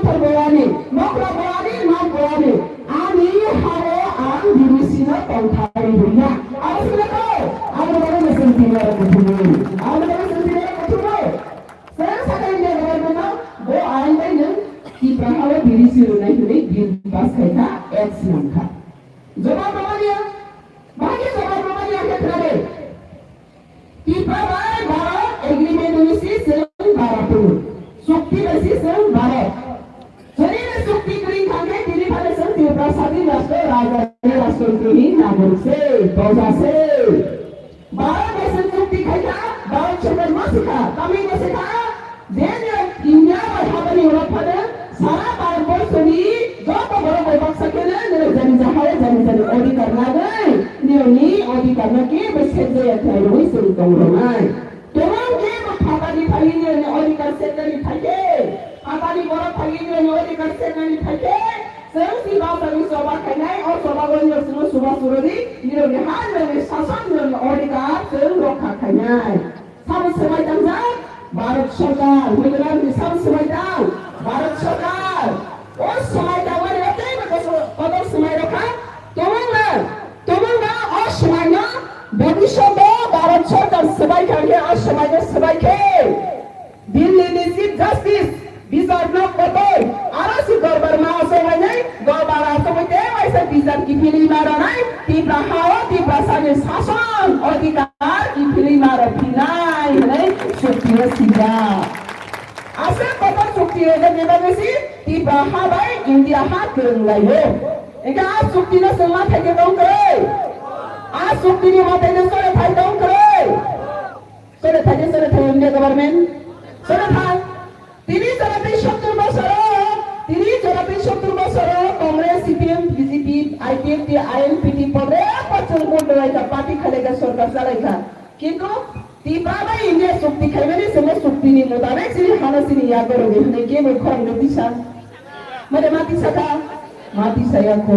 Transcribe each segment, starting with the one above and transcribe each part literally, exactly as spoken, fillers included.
Mothor boyani, mokra boyani, nok boyani. Ani hao ang B D C no tongthai rwya. Abo sino to, abo bagwi no chwng tini oro kuthumwi. Abo bagwi chwng tini oro kuthumwi. Chwng sakha India government no, bo ain bai nwng Tipra hao B D C rwnai hwnwi bill pass khai kha, act swnam kha. Jobab rwmani ya, bahai khe jobab rwmani ya khe khna de. Tipra bai Bharat agreement ni si chwng Bharat o. Chukti bai si chwng Bharat. Chwng ni chukti kwrwi thang khe tini phano chwng Tripura sadi rashtra rajani rashtrantri ni nagorik se, proja se. Bharat bai chwng chukti khai kha, Bharat sorkar ma si kha, tamni ma si kha. Je nirok India bai habani ulo phano sara Bharat borso ni joto borok bai baksa kheno nirok jani jahao jani jani odhikar nagwi nirok ni odhikar no kebo sekjaya khlai rwui chwng tong rwnai. Tongmung kebo phatani phai nirok ni odhikar sekjani phai khe, phatani borok phai nirok ni odhikar sekjani phai khe, chwng si basa ni choba khainai, o choba o nirok chwngno chuba churwi nirok ni ha nirok ni sason nirok ni odhikar chwng rokha khainai. Sabo swmai tangjak Bharat Sarkar, hwnwi sabo swmai tang Bharat Sarkar. O swmai tangmani o teibo kotor swmai rokha. Tongmungno, tongmungno o swmaino bobishoto Bharat Sarkar swbai kha khe o swmaino swbai khe Delhi ni Chief Justice Bichar nok kotor, aro si dorbar ma aswk lainai, dorbar aswk bai tei waisa bichar kiphilwi ma rwnai, Tipra hao Tiprasani sason odhikar kiphilwi ma rw phinai hwnwi chukti o sijak. Aswk kotor chukti rwjakni bagwi si Tipra ha bai India ha kwrwng laio. Engkhe a chukti no chwng ma thaikhe tong kwrwi? A chukti ni mwtai no chole thai tong kwrwi? Sore thani, sore thani India government. Sore thang. Tini jora tei sottur bosoro, tini jora tei sottur bosoro Congress, C P M, B J P, I P F T, I N P T, podre pachung vote rwlaikha, party khalaikha, sorkar chalaikha. Kintu Tipra bai India chukti khaimani semo chukti ni mutabek chini hano chini yago rwgwi hwnwi kebo khorang no tisa. Mare mati saka, mati saya ko.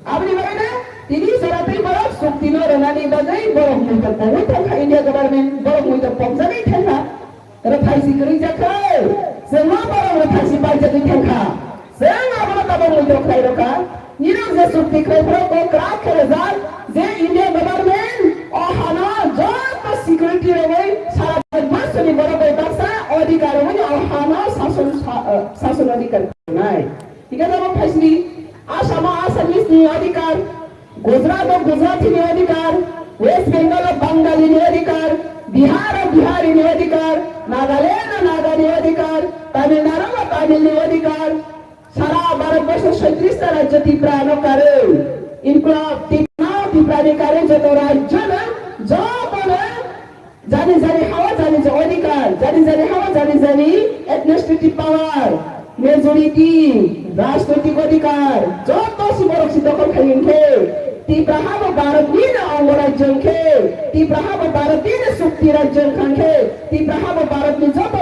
Aboni bagwi na, tini jora tei borok chukti no rwnani bagwi borok muitok pogwi thangkha India government, borok muitok pokjagwi thangkha. Rwthaisi kwrwi jakha, chwngno borok rwthaisi paijagwi thangkha. Chwng abono tabok muitok khlai rwkha. Nirok je chukti khlai phuru kok kwrak khe rwjak je India government o hano joto security rwui sara bharat borso ni borok bai baksa odhikar rwui o hano sason sa-, eh, sason odhikar rwnai. Hingke tabok phaisni Assam o Assamese ni odhikar, Gujarat o Gujarati ni odhikar, West Bengal o Bangali ni odhikar, Bihar o Bihari ni odhikar, Nagaland o Naga ni odhikar, Tamil Nadu o Tamil ni odhikar, Sara Bharat borso soitris ta rajyo Tripura no karwi, include Tripura, Tripura ni karwi joto rajyo no, joto no, jani jani hao jani jani odhikar, jani jani hao jani jani administrative power, majority, rajnoitik odhikar, joto si borok si dokhol khai hwnkhe, Tripura ha bo Bharat ni no ongo rajyo hwnkhe, Tripura ha bo Bharat ni no chukti rajyo hwnkha hwnkhe, Tripura ha bo Bharat ni joto